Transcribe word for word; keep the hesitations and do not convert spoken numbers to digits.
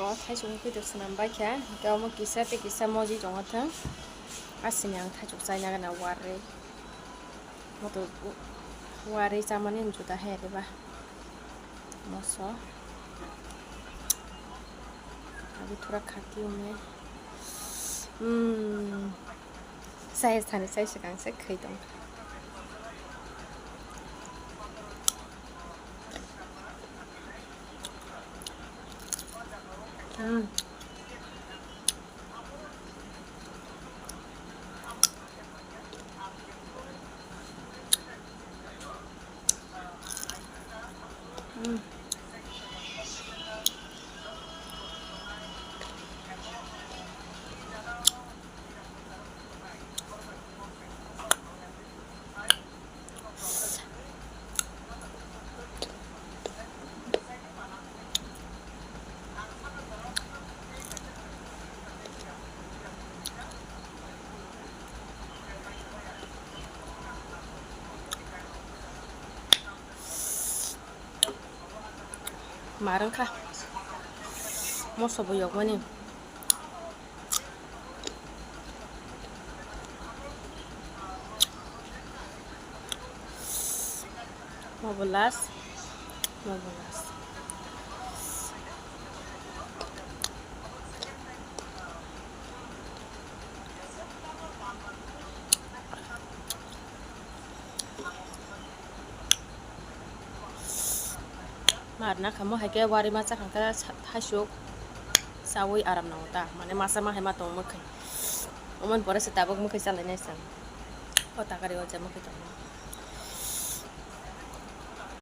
O thaisok wngkhe to swnam baikha, hwnkhe omo kisa tei kisa moji tongo thwng. Asini ang thaisok chaina gana warwi. Moto warwi chamani juda hai diba. Moso. Abi thora khati ome. Hmm. Sai thani sai swkang se khai tong. Hmm. Hmm. Mar wngkha. Moso bo yokmani. Mobo last, mobo last. Mar na kha mo hai khe wari ma cha kha khe thaisuk chawi aram nango ta, mane masa ma hai ma tong mwkhai. Omo ni pore se tabuk mwkhai chalai nai se. O takari o je mwkhai tong.